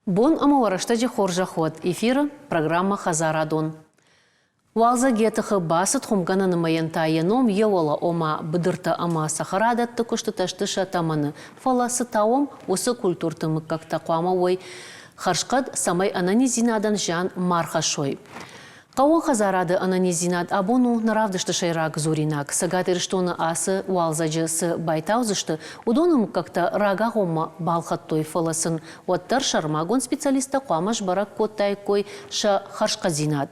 Бон ӕмӕ уӕ рӕстӕджы хорзӕх уӕд! Эфиры программӕ Хӕдзарадон. Уалдзӕг йӕ тыхы бацыд хуымгӕнӕны мӕйӕн та йӕ ном йӕ уӕлӕ, ома быдыртӕ ӕмӕ цӕхӕрадӕтты куыстытӕ сты сӕ тӕмӕны. Фӕлӕ цы тауӕм, уыцы культурты мыггӕгтӕ хъуамӕ уой хӕрзхъӕд, цӕмӕй ӕнӕниздзинадӕн зиан ма рхӕссой. Хъӕууон хӕдзарады ӕнӕниздзинад абон у нӕ равдысты сӕйраг дзуринаг. Цӕгат Ирыстоны ацы уалдзӕджы цы байтаудзысты, уыдоны мыггӕгтӕ рагагъоммӕ балхӕдтой, фӕлӕ сын уӕддӕр сӕрмагонд специалисттӕ хъуамӕ сбӕрӕг кодтаиккой сӕ хӕрзхъӕддзинад.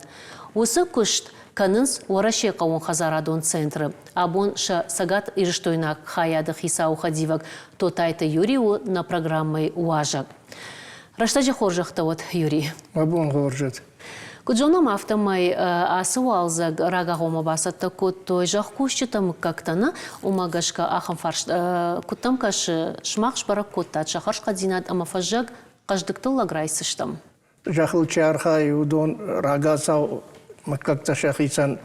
Уыцы куыст кӕнынц Уӕрӕсейы хъӕууонхӕдзарадон центры. Абон сӕ цӕгатирыстойнаг хайады хицауы хӕдивӕг Тотайты Юрий у нӕ программӕйы уазӕг. Рӕстӕджы хорзӕхтӕ уӕд, Юрий. Мӕ бон хорз уӕд. Куыд зонӕм, афтӕмӕй ацы уалдзӕг рагагъоммӕ бацӕттӕ кодтой зӕхкусджытӕ мыггӕгтӕ нӕ, уымӕ гӕсгӕ ахӕм фарст куыдтӕм кӕсы, сымах сбӕрӕг кодтат сӕ хӕрзхъӕддзинад ӕмӕ фӕззӕг хъӕздыг тыллӕг райсдзыстӕм? Зӕххыл чи архайы, уыдон рагацау мыггӕгтӕ сӕхицӕн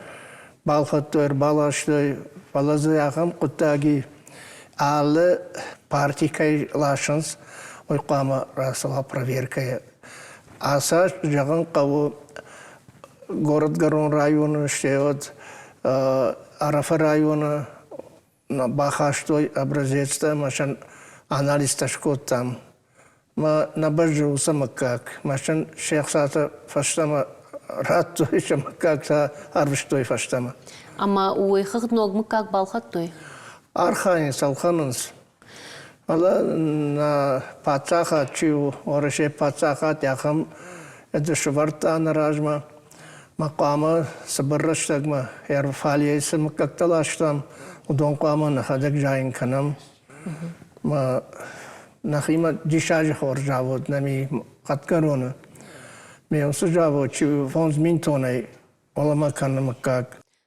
балхӕдтой, ӕрбаластой, фӕлӕ дзы ахӕм хъуыддаг и, алы парти кӕй ласынц, уый хъуамӕ рацӕуа проверкӕйы. Ацы аз, зӕгъын хъӕуы, Горӕтгӕрон районы, стӕй уӕд Ӕрӕфы районы бахастой образецтӕ ӕмӕ сӕ анализтӕ скодтам. Мӕ нӕ бӕззы уыцы мыггаг. Мӕ сын се хцатӕ фӕстӕмӕ радтой, сӕ мыггаг та арвыстой фӕстӕмӕ. Ӕмӕ уый хыгъд ног мыггаг балхӕдтой? Архайынц, ӕлхӕнынц. Фӕлӕ нӕ паддзахад чи у, Уӕрӕсейы паддзахад ахӕм сӕвӕрдта нӕ размӕ. Мӕ хъуамӕ цыбыр рӕстӕгмӕ ӕрфалейы цы мыггӕгтӕ ластам, уыдон хъуамӕ нӕхӕдӕг зайын кӕнӕм. Мӕ нӕхимӕ диссаджы хорз завод нӕм и Хъӕдгӕроны. Ме уыцы завод чи у 5000 тоннӕй уӕлӕмӕ кӕны мыггаг.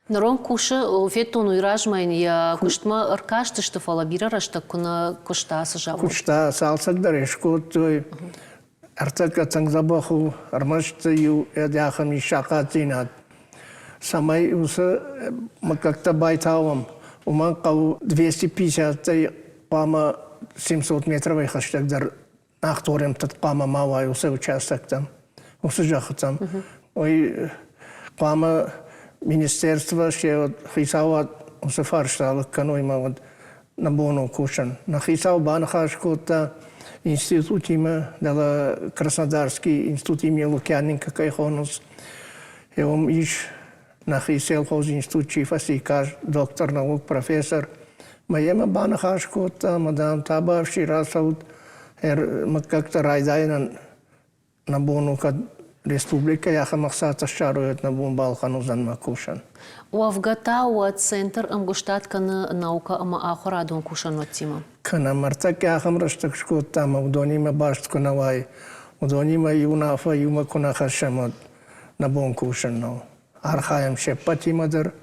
Ныронг кусы, федтон уый размӕ йын йӕ куыстмӕ ӕркастысты, фӕлӕ бирӕ рӕстӕг куы нӕ куыста ацы завод. Куыста, цалцӕг дӕр ӕй скодтой. Ӕртӕккӕ тынг дзӕбӕх у, ӕрмӕст иу ахӕм ис сахъатдзинад. Цӕмӕй уыцы мыггӕгтӕ байтауӕм, уымӕн хъӕуы 250-ӕй хъуамӕ 700 метровӕй хӕстӕгдӕр Ахторӕмтӕ хъуамӕ ма уай уыцы участоктӕм, уыцы зӕххытӕм. Уый хъуамӕ министерство се хицауад уыцы фарста лыг кӕной ӕмӕ уӕд нӕ бон у кусын. Нӕ хицау баныхас кодта институтимӕ, дӕлӕ Краснодарский институт имени Лукьяненко кӕй хонынц, уым ис нӕхи сельхозинститут чи фӕци, доктор наук, профессор. Мӕ йемӕ баныхас кодта, ӕмӕ, дам, табуафси рацӕут, мыггӕгтӕ райдайынӕн нӕ бон у, кӕд республикӕйы ахӕм ӕхцатӕ ссарой, уӕд нӕ бон балхӕн уыдзӕн мӕ кусӕн. Уӕвгӕ та уӕ центр ӕмгуыстад кӕны наукӕ ӕмӕ ахуырадон кусӕнуӕттимӕ? Кӕнӕм. Ӕртӕккӕ ахӕм рӕстӕг скодта, ӕмӕ уыдонимӕ баст куы нӕ уай, уыдонимӕ иу уынаффӕ иумӕ куы нӕ хӕссӕм, уӕд нӕ бон кусын нӕу. Архайӕм се ппӕтимӕ дӕр.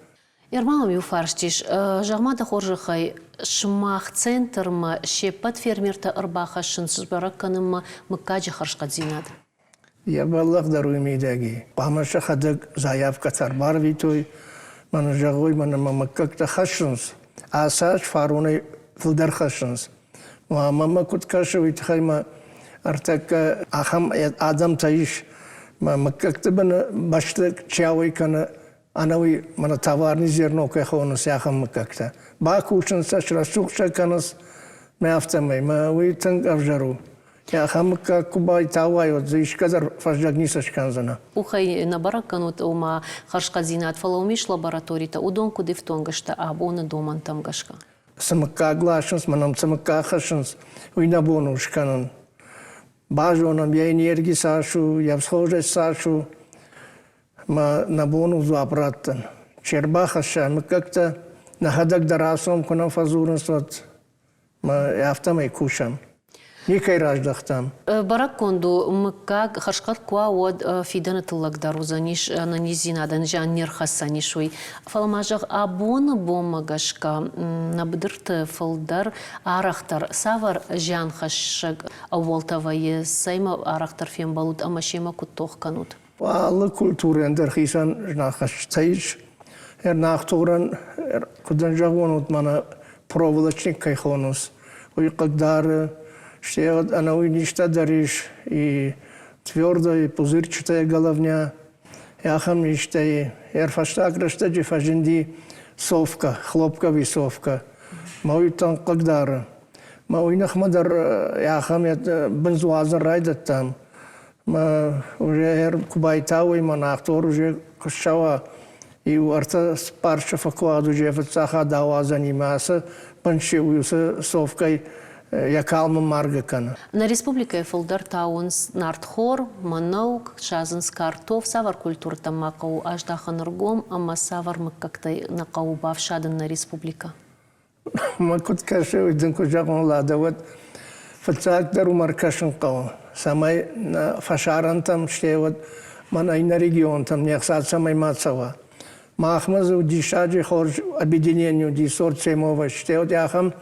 Ермалом иу фарст ис. Зӕгъ-ма дӕ хорзӕхӕй, сымах центрмӕ се ппӕт фермертӕ ӕрбахӕссынц сбӕрӕг кӕнынмӕ мыггаджы хӕрзхъӕддзинад? Йӕ бӕллӕх дӕр уый мидӕг и. Хъуамӕ сӕхӕдӕг заявкӕтӕ ӕрбарвитой, мӕнӕ зӕгъой, мӕнӕ мӕ мыггӕгтӕ хӕссынц. Ацы аз фаронӕй фылдӕр хӕссынц. Мӕнмӕ куыд кӕсы, уый тыххӕй мӕ ӕртӕккӕ ахӕм адӕмтӕ ис, мӕ мыггӕгты быны бӕсты чи ауӕй кӕны, ӕнӕуый мӕнӕ товарный зерно кӕй хонынц, ахӕм мыггӕгтӕ. Бакусынц сӕ, срӕсугъд сӕ кӕнынц, мӕ афтӕмӕй. Мӕ уый тынг ӕвзӕр у. Ахӕм мыггаг куы байтауай, уӕд дзы искӕдӕр фӕззӕг ницы скӕндзынӕ. Къухӕй нӕ бӕрӕг кӕнут, ома хӕрзхъӕддзинад, фӕлӕ уым ис лабораторитӕ, уыдон куыд ифтонг сты абоны домӕнтӕм гӕсгӕ? Цы мыггаг ласынц, мӕнӕм цы мыггаг хӕссынц, уый нӕ бон у скӕнын. Базонӕм, йӕ энерги цас у, йӕ всхожесть цас у, мӕ нӕ бон у дзуапп раттын. Чи ӕрбахӕсса мыггӕгтӕ, нӕхӕдӕг дӕр ацом куы нӕ фӕдзурынц, уӕд мӕ афтӕмӕй кусӕм. Никӕй раздӕхтам. Бӕрӕггонд у, мыггаг хӕрзхъӕд куы уа, уӕд фидӕны тыллӕг дӕр уыдзӕнис, ӕнӕниздзинадӕн зиан не рхӕсдзӕнис, уый. Фӕлӕ ма зӕгъ, абоны бонмӕ гӕсгӕ нӕ быдырты фылдӕр арӕхдӕр цавӕр зианхӕссӕг ӕууӕлтӕ вӕййы, цӕимӕ арӕхдӕр фембӕлут ӕмӕ семӕ куыд тох кӕнут? Алы культурӕйӕн дӕр хицӕн знагхӕсджытӕ ис. Ӕрнахторӕн, куыд ын зӕгъон, уыд мӕнӕ проволочник кӕй хонынц, уый хъыгдары, стӕй ӕнӕуый низтӕ дӕр ис. И Твердая пузырчатая головня, ахӕм низтӕй. Ӕрфӕстаг рӕстӕджы фӕзынди совка, хлопковый совка. Мӕ уый тынг хъыгдары. Мӕ уый ныхмӕ дӕр ахӕм бындз уадзын райдыдтам. Мӕ уже куы байтауой, мӕ нахтор уже куы ссӕуа, иу ӕртӕ цыппар сыфы куы уад уже фыццахад ауадзӕнимӕ ацы бындз уыцы совкӕй йӕ калмы маргӕ кӕны. Нӕ республикӕйы фылдӕр тауынц нартхор, мӕнӕу, садзынц картоф. Цавӕр культурӕтӕм ма хъӕуы аздахын ӕргом ӕмӕ цавӕр мыггӕгтӕй нӕ хъӕуы бафсадын нӕ республикӕ? Мӕ куыд кӕсы, уый дын куы зӕгъон, Лада, уӕд фыццагдӕр уымӕ ӕркӕсын хъӕуы, цӕмӕй нӕ фӕсарӕнтӕм, стӕй уӕд мӕнӕ иннӕ регионтӕм не хца цӕмӕй ма цӕуа. Махмӕ дзы диссаджы хорз объединение уыди Сорцемова, стӕй уыди ахӕм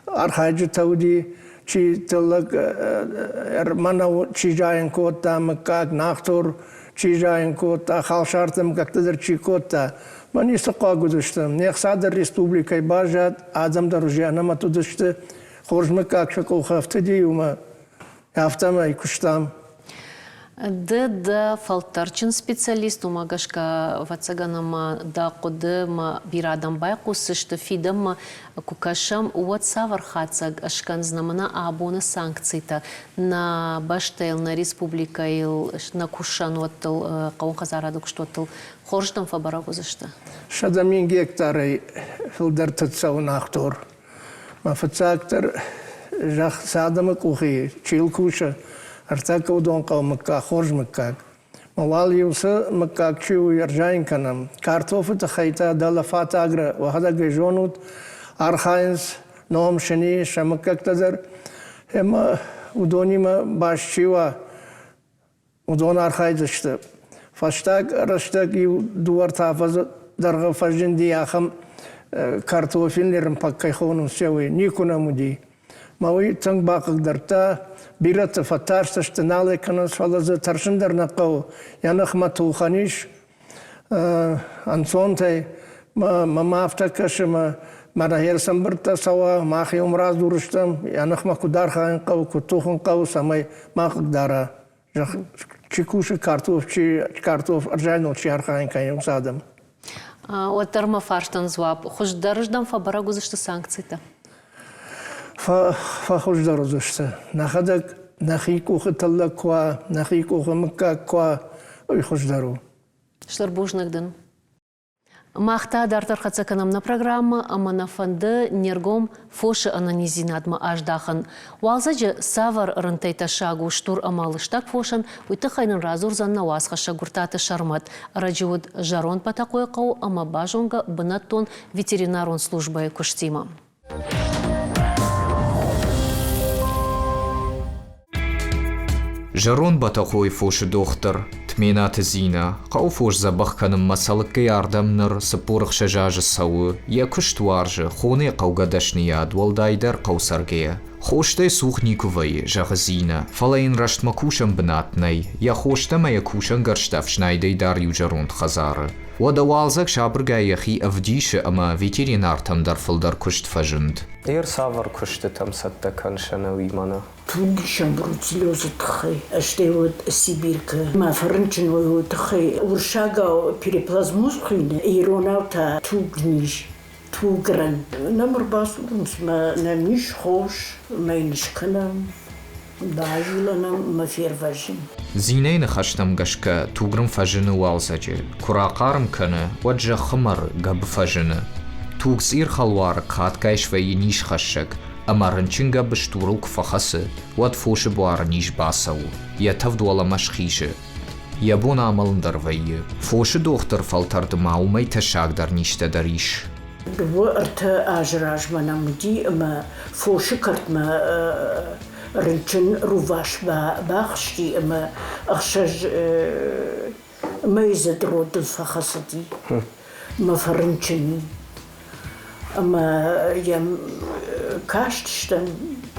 архайджытӕ уыди, чи тыллӕг мӕнӕу чи зайын кодта, мыггаг нахтор чи зайын кодта, халсарты мыггӕгтӕ дӕр чи кодта. Мӕ ницы хъуаг уыдысты. Не хца дӕр республикӕйы баззад, адӕм дӕр уже ӕнӕмӕт уыдысты. Хорз мыггаг сӕ къухы ӕфтыди, уымӕ афтӕмӕй куыстам. Ды дӕ фӕлтӕрджын специалист, уымӕ гӕсгӕ, ӕвӕццӕгӕн, ӕмӕ дӕ хъуыдымӕ бирӕ адӕм байхъусдзысты, фидӕнмӕ куы кӕсӕм, уӕд цавӕр хатдзӕг скӕндзынӕ мӕнӕ абоны санкцитӕ нӕ бӕстӕйыл, нӕ республикӕйыл, нӕ кусӕнуӕттыл, хъӕууон хӕдзарады куыстуӕттыл хорзырдӕм фӕбӕрӕг уыдзысты? 100 000 гектарӕй фылдӕр тыд цӕуы нахтор. Мӕ фыццагдӕр зӕхх цы адӕмы къухы чи йыл кусы, ӕртӕккӕ уыдон хъӕуы мыггаг, хорз мыггаг. Мӕ уал-иу цы мыггаг чи у, ӕрзайын кӕнӕм. Картофы тыххӕй та дӕлӕ фатагры уӕхӕдӕг ӕй зонут, архайынц ном сыни, сӕ мыггӕгтӕ дӕр. Ӕмӕ уыдонимӕ баст чи уа, Уыдон архайдзысты. Фӕстаг рӕстӕг иу дыууӕ-ӕртӕ афӕдзы дӕргъы фӕзынди ахӕм картофельный рымпӕг кӕй хонынц, уый. Никуы нӕм уыди. Мӕ уый тынг бахъыгдардта. Бирӕты фӕтарстысты, нал ӕй кӕнынц, фӕлӕ дзы тӕрсын дӕр нӕ хъӕуы. Йӕ ныхмӕ тухӕн ис ӕнцонтӕй. Мӕ афтӕ кӕсы, мӕ мӕнӕ ӕрсӕмбырдтӕ цӕуа, мах иум радзурыстӕм, йӕ ныхмӕ куыд архайын хъӕуы, куыд тухын хъӕуы, цӕмӕй ма хъыгдара. Чи кусы картоф, чи картоф ӕрзайыныл чи архайын кӕны, уыцы адӕм. Уӕддӕр мӕ фарстӕн дзуапп. Хуыздӕрыздӕм фӕбӕрӕг уыдзысты санкцитӕ? Фӕхуыздӕр уыдзысты. Нӕхӕдӕг нӕхи къухы тыллӕг куы уа, нӕхи къухы мыггаг куы уа, уый хуыздӕр у. Стыр бузныг дын. Мах та дарддӕр хӕццӕ кӕнӕм нӕ программӕ ӕмӕ нӕ фӕнды не ргом фосы ӕнӕниздзинадмӕ аздахын. Уалдзӕджы цавӕр рынтӕй тӕссаг у стур ӕмӕ лыстӕг фосӕн, уый тыххӕй нын радзурдзӕн нӕ уацхӕссӕг Гуыртаты Сӕрмӕт. Ӕрӕджы уыд зӕронд Бӕтӕхъойы хъӕу ӕмӕ базонгӕ бынӕттон ветеринарон службӕйы куыстимӕ. Зӕронд Бӕтӕхъойы фосы дохтыр Тменаты Зинӕ хъӕуы фос дзӕбӕх кӕнынмӕ Цӕлыккӕй ардӕм ныр 46 азы цӕуы, йӕ куыст уарзы, хоны йӕ хъӕугӕ дӕсныйад, уӕлдайдӕр хъӕуцӕргӕйӕ. Хостӕй цух никуы вӕййы, зӕгъы Зинӕ, фӕлӕ йын рӕстмӕ кусӕн бынат нӕй, йӕ хостӕ ӕмӕ йӕ кусӕнгӕрзтӕ ӕфснайдӕй дӕр иу зӕронд хӕдзары. Уӕдӕ уалдзӕг сабыргай йӕхи ӕвдисы ӕмӕ ветеринартӕм дӕр фылдӕр куыст фӕзынд. Ер цавӕр куыстытӕм цӕттӕ кӕныс ӕнӕуи мӕнӕ? Тугисӕн бруцеллезы тыххӕй, стӕй уӕд сибиркӕ. Мӕ фӕрынчын уый тыххӕй уырыссагау пироплазмоз хуыйны, иронау та тугниз, тугрын. Нӕм ӕрбацурынц мӕ нӕм ис хос, мӕ йын скӕнӕм. Базилӕнӕн мӕ фервӕзын. Зинӕйы ныхӕстӕм гӕсгӕ тугрын фӕзыны уалдзӕджы. Куы рахъарм кӕны, уӕд зӕххы мӕр гӕбы фӕзыны. Тугцъир хӕлуарӕг хатгай свӕййы низхӕссӕг, ӕмӕ рынчын гӕбы стурыл куы фӕхӕцы, уӕд фосы буары низ бацӕуы, йӕ тӕвд уӕлӕмӕ схизы. Йӕ бон амӕлын дӕр вӕййы. Фосы дохтыр фӕлтӕрды ма уымӕй тӕссагдӕр низтӕ дӕр ис. Дыууӕ-ӕртӕ азы размӕ нӕм уыди ӕмӕ фосы кӕртмӕ рынчын рувас бахызти ӕмӕ ӕхсӕз мӕйдзыд родыл фӕхӕцыди ӕмӕ фӕрынчын и. Ӕмӕ йӕм кастыстӕм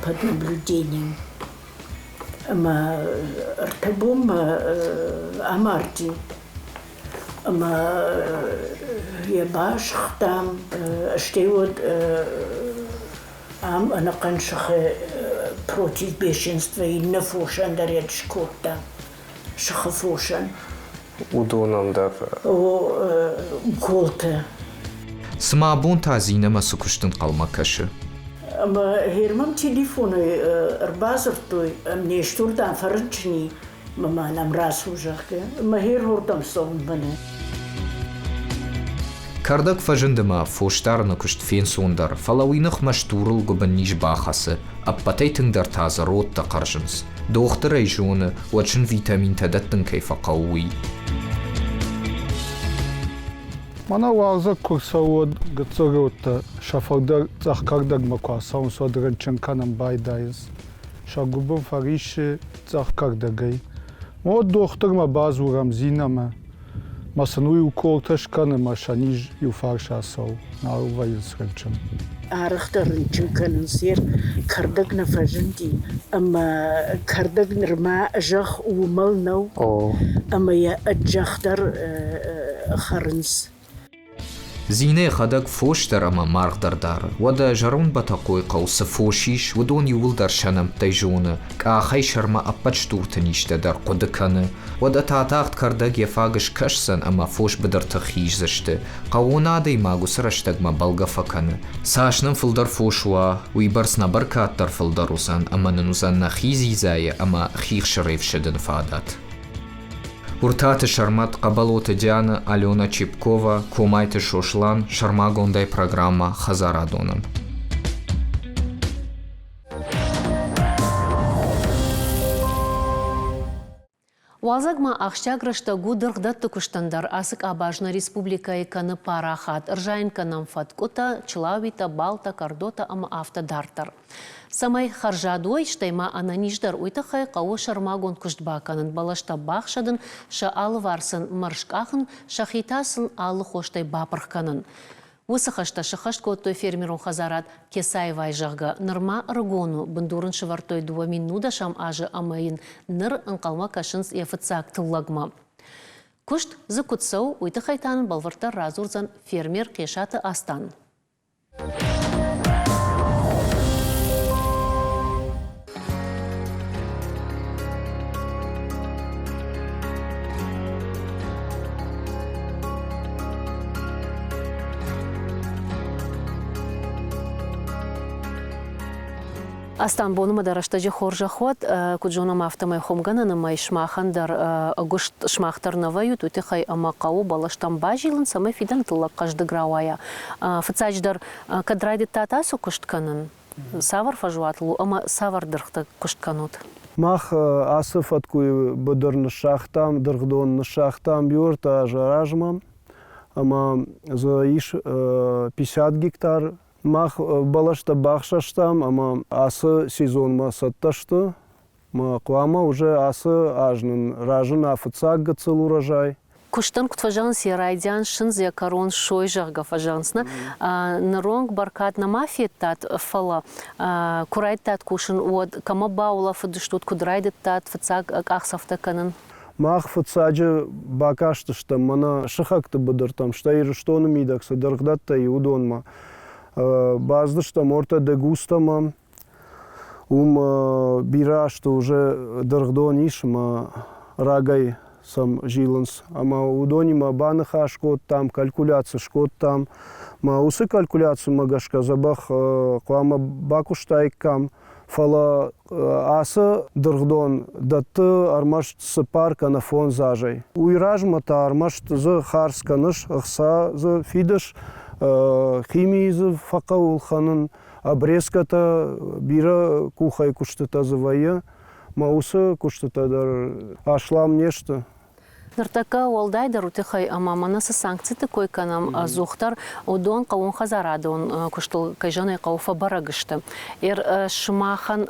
под наблюдением. Ӕмӕ ӕртӕ бонмӕ амарди. Ӕмӕ йӕ басыгътам, стӕй уӕд ам ӕнӕхъӕн сыхы против бешенства иннӕ фосӕн дӕр йӕ скодта. сыхы фосӕн. Уыдонӕн дӕр. О, уколтӕ. Цымӕ абон та Зинӕмӕ цы куыст ӕнхъӕлмӕ кӕсы? Ӕмӕ Герман телефонӕй ӕрбадзырдтой, не стур, дам, фӕрынчын и, мӕ ма нӕм рацу, зӕгъгӕ. Ӕмӕ Гермордӕм цӕуын мӕнӕ. Кӕрдӕг фӕзынд ӕмӕ фосдарыны куыст фенцондӕр, фӕлӕ уый ныхмӕ стурыл гуыбынниз бахӕцы, ӕппӕтӕй тынгдӕр та дзы родтӕ хъӕрзынц. Дохтыр ӕй зоны, уӕд сын витаминтӕ дӕттын кӕй фӕхъӕуы, уый. Мӕнӕ уалдзӕг куы рцӕуы, уӕд гыццыл родтӕ сӕ фылдӕр цъӕх кӕрдӕгмӕ куы ацӕуынц, уӕд рынчын кӕнын байдайынц. Сӕ гуыбын фӕриссы цъӕх кӕрдӕгӕй. Уӕд дохтырмӕ бадзурӕм Зинӕмӕ, мӕ сын уый уколтӕ скӕны мӕ сӕ низ иуфарс ацӕуы, нал вӕййынц рынчын. Арӕхдӕр рынчын кӕнынц, йе кӕрдӕг нӕ фӕзынди, ӕмӕ кӕрдӕг нырма зӕхх уымӕл нӕу, ӕмӕ йӕ ӕд зӕхх дӕр хӕрынц. Зинӕ йӕхӕдӕг фос дӕр ӕмӕ маргъ дӕр дары. Уӕдӕ зӕронд Бӕтӕхъойыхъӕуы цы фос ис, уыдон иууылдӕр сӕ нӕмттӕй зоны, къахӕй сӕрмӕ ӕппӕт стурты низтӕ дӕр хъуыды кӕны. Уӕдӕ та тагъд кӕрдӕг йӕ фаг скӕсдзӕн ӕмӕ фос быдырты хиздзысты. Хъӕууон адӕймаг уыцы рӕстӕгмӕ бӕлгӕ фӕкӕны. Цас нын фылдӕр фос уа, уыйбӕрц нӕ бӕркад дӕр фылдӕр уыдзӕн ӕмӕ нын уыдзӕн нӕхи дзидзайы ӕмӕ хи хсырӕй фсӕдыны фадат. Уыртаты Сӕрмӕт, Хъӕбӕлоты Диана, Алена Чепкова, Комайты Сослан, сӕрмагондӕй программӕ «Хӕдзарадонӕн». Уалдзӕг ма ахсджиаг рӕстӕг у дыргъдӕтты куыстӕн дӕр. Ацы къабаз нӕ республикӕйы кӕны парахат. Ӕрзайын кӕнӕм фӕткъуытӕ, чылауитӕ, балтӕ, кӕрдотӕ ӕмӕ афтӕ дарддӕр. Цӕмӕй хӕрзад уой, стӕй ма ӕнӕниздӕр, уый тыххӕй хъӕуы сӕрмагонд куыст бакӕнын, бӕлӕстӕ бахсӕдын, сӕ алыварс сын мӕр скъахын, сӕхи та сын алы хостӕй бапырх кӕнын. Уыцы хӕстӕ сыххӕст кодтой фермерон хӕдзарад Кесаевайы, зӕгъгӕ, нырма ӕрыгон у, бындур ын сӕвӕрдтой 2010 азы ӕмӕ йын ныр ӕнхъӕлмӕ кӕсынц йӕ фыццаг тыллӕгмӕ. Куыст дзы куыд цӕуы, уый тыххӕй та нын бӕлвырддӕр радзурдзӕн фермер Хъесаты Астан. Астан, бонмӕ дӕ рӕстӕджы хорзӕх уӕд. Куыд зонӕм, афтӕмӕй хуымгӕнӕны мӕй сымахӕн дӕр ӕгуыст сымах дӕр нӕ вӕййут, уый тыххӕй ӕмӕ хъӕуы бӕлӕстӕм базилын, цӕмӕй фидӕны тыллӕг хъӕздыг рауайа. Фыццаджыдӕр, кӕд райдыдтат ацы куыст кӕнын? Цавӕр фӕзуатыл у ӕмӕ цавӕр дыргъты куыст кӕнут? Мах ацы фӕткъуыйы быдыр ныссагътам, дыргъдон ныссагътам иу-ӕртӕ азы размӕ ӕмӕ дзы ис 50 гектар. Мах бӕлӕстӕ бахсӕстам ӕмӕ ацы сезонмӕ цӕттӕ сты. Мӕ хъуамӕ уже ацы аз нын разына фыццаг гыццыл урожай. Куыстӕн куыд фӕзӕгъынц, йӕ райдиан сындз, йӕ кӕрон сой, зӕгъгӕ, фӕзӕгъынц. Нӕ ныронг бӕркад нӕма федтат, фӕлӕ куы райдыдтат кусын, уӕд кӕмӕ баулӕфыдыстут, куыд райдыдтат фыццаг къахдзӕфтӕ кӕнын? Мах фыццаджы бакастыстӕм мӕнӕ сыхӕгты быдыртӕм, стӕй Ирыстоны мидӕг цы дыргъдӕттӕ и, уыдонмӕ. Бацыдыстӕм ортӕ Дегустамӕ, Уым бирӕ азты уже дыргъдон ис ӕмӕ рагӕй сӕм зилынц. Ӕмӕ уыдонимӕ баныхас кодтам, калькуляци скодтам. Мӕ уыцы калькуляцимӕ гӕсгӕ дзӕбӕх хъуамӕ бакуыстаиккам, фӕлӕ ацы дыргъдон дӕтты ӕрмӕст цыппар кӕнӕ фондз азӕй. Уый размӕ та ӕрмӕст дзы хардз кӕныс, ӕхца дзы фидыс, химийы дзы фӕхъӕуы лхӕнын, Обрезкӕтӕ бирӕ къухӕй куыстытӕ дзы вӕййы, мӕ уыцы куыстытӕ дӕр аслам не сты. Ныртӕккӕ уӕлдайдӕр уый тыххӕй, ӕмӕ мӕнӕ цы санкциты кой кӕнӕм ӕдзухдӕр, уыдон хъӕууонхӕдзарадон куыстыл, кӕй зӕгъын ӕй хъӕуы, фӕбӕрӕг сты. Сымахӕн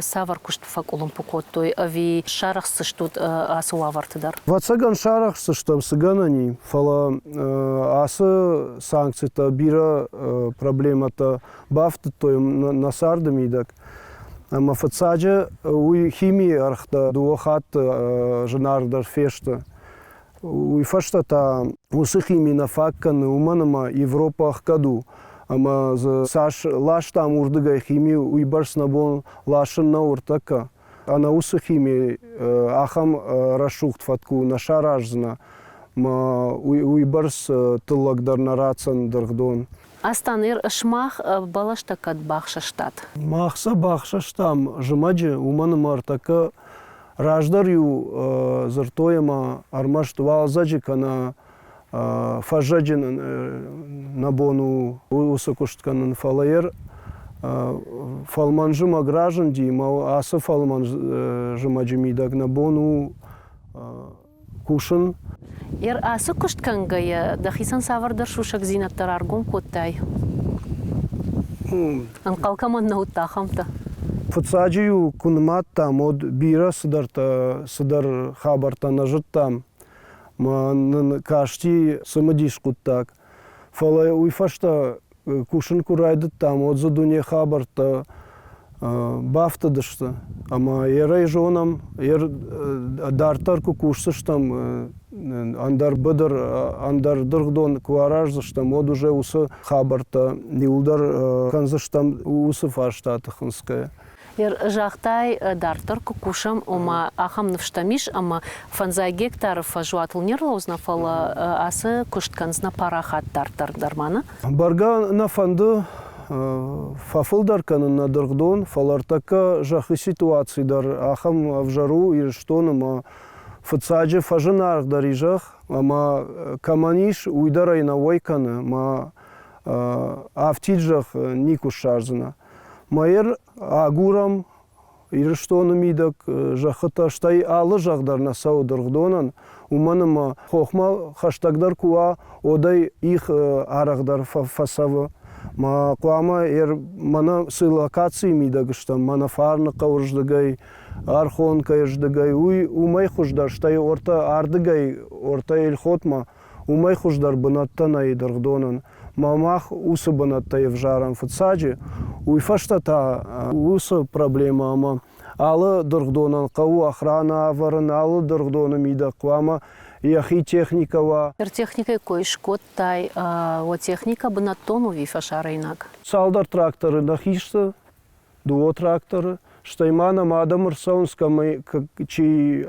цавӕр куыст фӕкъуылымпы кодтой ӕви сарӕхсдзыстут ацы уавӕрты дӕр? Ӕвӕццӕгӕн сарӕхсдзыстӕм, цы гӕнӕн и, фӕлӕ ацы санкцитӕ бирӕ проблемӕтӕ бафтыдтой нӕ царды мидӕг. Ӕмӕ фыццаджы уый химийы ӕргътӕ дыууӕ хатты зынаргъдӕр фесты. Уый фӕстӕ та уыцы хими нӕ фаг кӕны, уымӕн ӕмӕ Европӕ ӕхгӕд у. Ӕмӕ дзы цас ластам уырдыгӕй хими, уыйбӕрц нӕ бон ласын нӕу ӕртӕккӕ. Ӕнӕ уыцы хими ахӕм рӕсугъд фӕткъуы нӕ сараздзынӕ, ӕмӕ уыйбӕрц тыллӕг дӕр нӕ ратдзӕн дыргъдон. Астан, сымах бӕлӕстӕ кӕд бахсӕстат? Мах сӕ бахсӕстам зымӕджы, уымӕн ӕмӕ ӕртӕккӕ раздӕр-иу дзырдтой ӕмӕ ӕрмӕст уалдзӕджы кӕнӕ фӕззӕджы нӕ бон у уыцы куыст кӕнын, фӕлӕ йӕ фӕлмӕн зымӕг разынди ӕмӕ ацы фӕлмӕн зымӕджы мидӕг нӕ бон у кусын. Ер ацы куыст кӕнгӕйӕ дӕхицӕн цавӕрдӕр сусӕгдзинӕдтӕ раргом кодтай? Ӕнхъӕл кӕмӕн нӕ уыдтӕ, ахӕмтӕ? Фыццаджы-иу куы нымадтам, уӕд бирӕ цыдӕртӕ, цыдӕр хабӕрттӕ нӕ зыдтам. Мӕ нын касти цымыдис хъуыддаг. Фӕлӕ уый фӕстӕ кусын куы райдыдтам, уӕд дзы дуне хабӕрттӕ бафтыдысты. Ӕмӕ ерӕй зонӕм, ер дарддӕр куы кусдзыстӕм, ӕндӕр быдыр, ӕндӕр дыргъдон куы араздзыстӕм, уӕд уже уыцы хабӕрттӕ иуылдӕр кӕндзыстӕм уыцы фарстаты хынцгӕйӕ. Загътай, дарддӕр куы кусӕм, ома ахӕм ныфстӕм ис, ӕмӕ фӕндзай гектары фӕзуатыл не рлӕудзынӕ, фӕлӕ ацы куыст кӕндзынӕ парахат дарддӕр дӕр ма нӕ? Бӕргӕ нӕ фӕнды фӕфылдӕр кӕнын нӕ дыргъдон, фӕлӕ ӕртӕккӕ зӕххы ситуаци дӕр ахӕм ӕвзӕр у Ирыстоны ӕмӕ фыццаджы фӕзынаргъдӕр и зӕхх, ӕмӕ кӕмӕн ис, уый дӕр ӕй нӕ уӕй кӕны, ӕмӕ афтид зӕхх никуы ссардзынӕ. Мӕйыр агурӕм Ирыстоны мидӕг зӕххытӕ, стӕй алы зӕхх дӕр нӕ цӕуы дыргъдонӕн, уымӕн ӕмӕ хохмӕ хӕстӕгдӕр куы уа, уӕд ӕй их арӕхдӕр фӕцӕвы. Мӕ хъуамӕ мӕнӕ цы локацийы мидӕг стӕм, мӕнӕ Фарны хъӕуы рдыгӕй, Архонкӕйы рдыгӕй, уый уымӕй хуыздӕр, стӕй ортӕ ардыгӕй, ортӕ Эльхотмӕ Уымӕй хуыздӕр бынӕттӕ нӕй дыргъдонӕн. Мӕ мах уыцы бынӕттӕй ӕвзарӕм фыццаджы, уый фӕстӕ та уыцы проблемӕ ӕмӕ алы дыргъдонӕн хъӕуы охранӕ ӕвӕрын, алы дыргъдоны мидӕг хъуамӕ йӕхи техникӕ уа. Техникӕйы кой скодтай, уӕ техникӕ бынӕттон у ӕви фӕсарӕйнаг? Цалдӕр тракторы нӕхи сты, дыууӕ тракторы, стӕй ма нӕм адӕм ӕрцӕуынц, кӕмӕй чи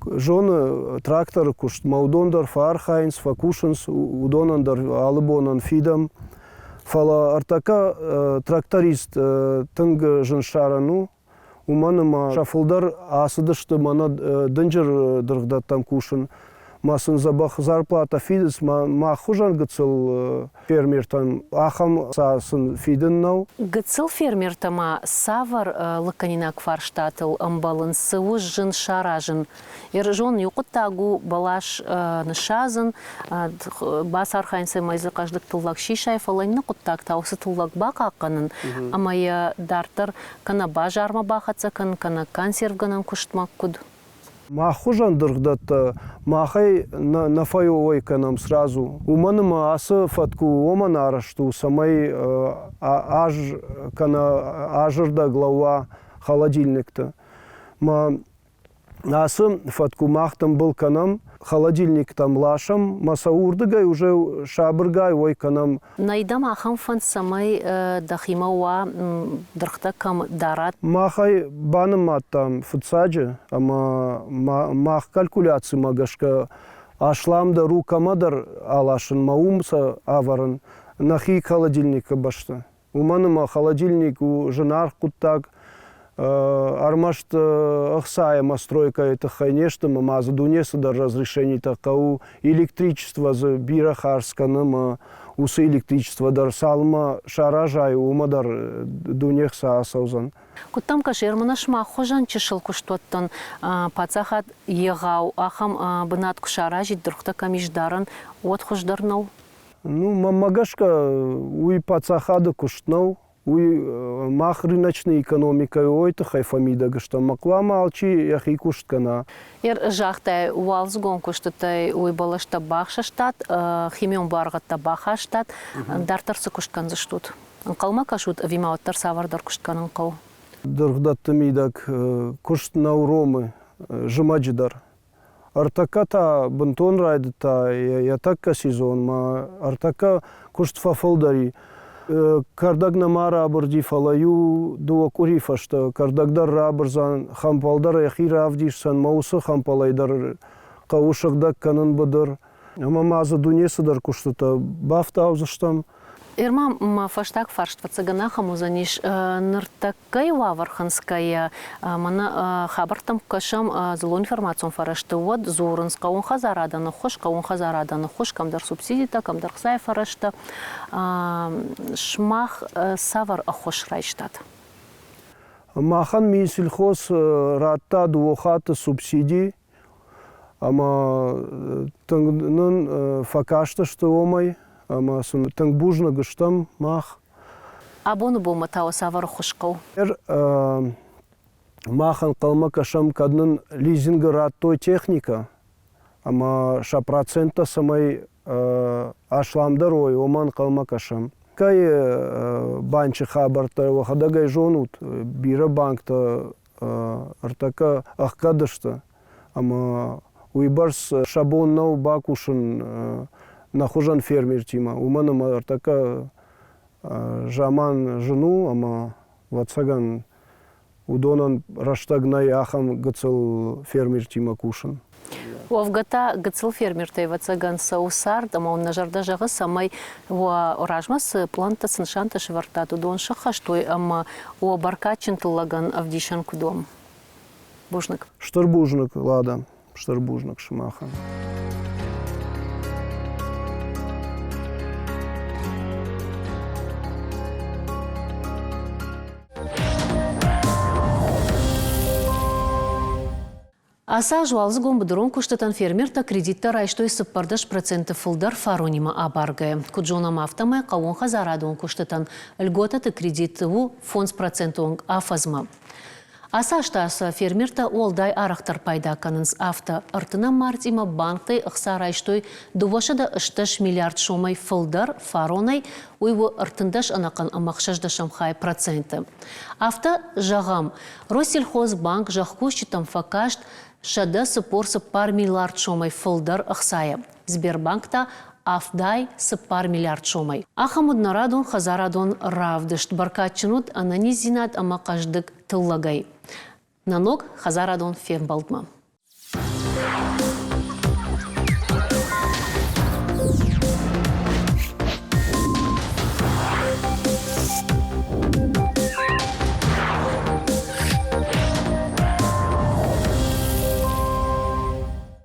зоны тракторы куыстмӕ, уыдон дӕр фӕархайынц, фӕкусынц, уыдонӕн дӕр алы бонӕн фидӕм. Фӕлӕ ӕртӕккӕ тракторист тынг зын ссарӕн у, уымӕн ӕмӕ сӕ фылдӕр ацыдысты мӕнӕ дынджыр дыргъдӕттӕм кусын, ма сын дзӕбӕх зарплатӕ фидынц, мах хуызӕн гыццыл фермертӕн ахӕм ца сын фидын нӕу. Гыццыл фермертӕ ма цавӕр лыггӕнинаг фарстатыл ӕмбӕлынц, цы у зын саразын? Ирыстон иу хъуыддаг у бӕлас ныссадзын, бацархайын, цӕмӕй дзы хъӕздыг тыллӕг сисай, фӕлӕ иннӕ хъуыддаг та уыцы тыллӕг бахъахъхъӕнын ӕмӕ йӕ дарддӕр кӕнӕ базармӕ бахӕццӕ кӕнын, кӕнӕ консервгӕнӕн куыстмӕ куыд? Мах хуызӕн дыргъдӕттӕ махӕй нӕ фӕуӕй кӕнӕм сразу. Уымӕн ӕмӕ ацы фӕтк уымӕн арӕзт у, цӕмӕй аз кӕнӕ азырдӕг лӕууа холодильникты. Мӕ Ацы фӕткъуы мах тымбыл кӕнӕм, холодильниктӕм ласӕм, мӕ сӕ уырдыгӕй уже сабыргай уӕй кӕнӕм. Нӕй дӕм ахӕм фӕнд, цӕмӕй дӕхимӕ уа дыргътӕ кӕм дарат? Мах ӕй банымадтам фыццаджы ӕмӕ мах калькуляцимӕ гӕсгӕ асламдӕр у кӕмӕдӕр аласынмӕ, уым сӕ ӕвӕрын нӕхи холодильникы бӕсты. Уымӕн ӕмӕ холодильник у зынаргъ хъуыддаг. Ӕрмӕст ӕхца ӕмӕ стройкӕйы тыххӕй не сты ӕмӕ ма дзы дуне цыдӕр разрешенитӕ хъӕуы. Электричество дзы бирӕ хардз кӕны ӕмӕ уыцы электричество дӕр цалынмӕ саразай, уымӕ дӕр дуне ӕхца ацӕудзӕн. Куыд дӕм кӕсы, ӕрмӕст сымах хуызӕн чысыл куыстуӕттӕн паддзахад егъау ахӕм бынат куы саразид, дыргътӕ кӕм ис дарӕн, уӕд хуыздӕр нӕу? Ну, мӕнмӕ гӕсгӕ, уый паддзахады куыст нӕу. Уый мах рыночный экономикӕйы уой тыххӕй фӕмидӕг стӕм ӕмӕ хъуамӕ алчи йӕхи куыст кӕна. Загътай, уалдзыгон куыстытӕй уый бӕлӕстӕ бахсӕстат, химион буаргъӕдтӕ бахастат. Дарддӕр цы куыст кӕндзыстут? Ӕнхъӕлмӕ кӕсут ӕви ма уӕддӕр цавӕрдӕр куыст кӕнын хъӕуы? Дыргъдӕтты мидӕг куыст нӕ уромы зымӕджы дӕр. Ӕртӕккӕ та бынтон райдыдта йӕ тӕккӕ сезонмӕ, ӕртӕккӕ куыст фӕфылдӕр и. Кӕрдӕг нӕма рабырди, фӕлӕ иу дыууӕ къуыри фӕстӕ кӕрдӕг дӕр рабырдзӕн, хӕмпӕл дӕр йӕхи равдисдзӕн, мӕ уыцы хӕмпӕлӕй дӕр хъӕуы сыгъдӕг кӕнын быдыр. Ӕмӕ ма дзы дуне цыдӕр куыстытӕ бафтаудзыстӕм. Ирма, мӕ фӕстаг фарст фыццагӕн ахӕм уыдзӕнис, ныртӕккӕйы уавӕр хынцгӕйӕ, мӕнӕ хабӕрттӕм куы кӕсӕм дзыллон информацион фӕрӕзты, уӕд дзурынц хъӕууон хӕдзарадӕн ӕххуыс, хъӕууон хӕдзарадӕн ӕххуыс, кӕмдӕр субсидитӕ, кӕмдӕр хцайы фӕрӕзтӕ. Сымах цавӕр ӕххуыс райстат? Махӕн Минсельхоз радта дыууӕ хатты субсиди ӕмӕ тынг нын фӕкастысты уымӕй ӕмӕ сын тынг бузныг стӕм мах. Абоны бонмӕ та уӕ цавӕр ӕххуыс хъӕуы? Мах ӕнхъӕлмӕ кӕсӕм, кӕд нын лизингы радтой техникӕ ӕмӕ сӕ проценттӕ цӕмӕй асламдӕр уой, уымӕ ӕнхъӕлмӕ кӕсӕм. Кӕй банчы хабӕрттӕ уӕхӕдӕг ӕй зонут, бирӕ банктӕ ӕртӕккӕ ӕхгӕд сты ӕмӕ уыйбӕрц сӕ бон нӕу бакусын нӕ хуызӕн фермертимӕ, уымӕн ӕмӕ ӕртӕккӕ заман зын у ӕмӕ, ӕвӕццӕгӕн, уыдонӕн рӕстӕг нӕй ахӕм гыццыл фермертимӕ кусын. Уӕвгӕ та гыццыл фермертӕ, ӕвӕццӕгӕн, цӕуы цард ӕмӕ уын нӕ зӕрдӕ зӕгъы, цӕмӕй уӕ размӕ цы пълӕнттӕ, цы нысантӕ сӕвӕрдтат, уыдон сӕххӕст уой ӕмӕ уӕ бӕркадджын тыллӕгӕн ӕвдисӕн куыд уӕм. Бузныг. Стыр бузныг, Лада. Стыр бузныг сымахӕн. Ацы аз уалдзыгон быдырон куыстытӕн фермертӕ кредиттӕ райстой 14% фылдӕр фаронимӕ абаргӕйӕ. Куыд зонӕм, афтӕмӕй хъӕууонхӕдзарадон куыстытӕн льготӕты кредит у 5% онг афӕдзмӕ. Ацы аз та сӕ фермертӕ уӕлдай арӕхдӕр пайда кӕнынц афтӕ. Ӕртынӕм мартъимӕ банктӕй ӕхца райстой 280 миллиард сомӕй фылдӕр фаронӕй, уый у 13 ӕнӕхъӕн ӕмӕ 60 хай проценты. Афтӕ зӕгъӕм, Россельхозбанк зӕхкусджытӕм фӕкаст 144 миллиард сомӕй фылдӕр ӕхцайӕ, Сбербанк та 74 миллиард сомӕй. Ахӕм уыд нӕ радон хӕдзарадон равдыст. Бӕркадджын уыд ӕнӕниздзинад ӕмӕ хъӕздыг тыллӕгӕй. Нӕ ног хӕдзарадон фембӕлдмӕ.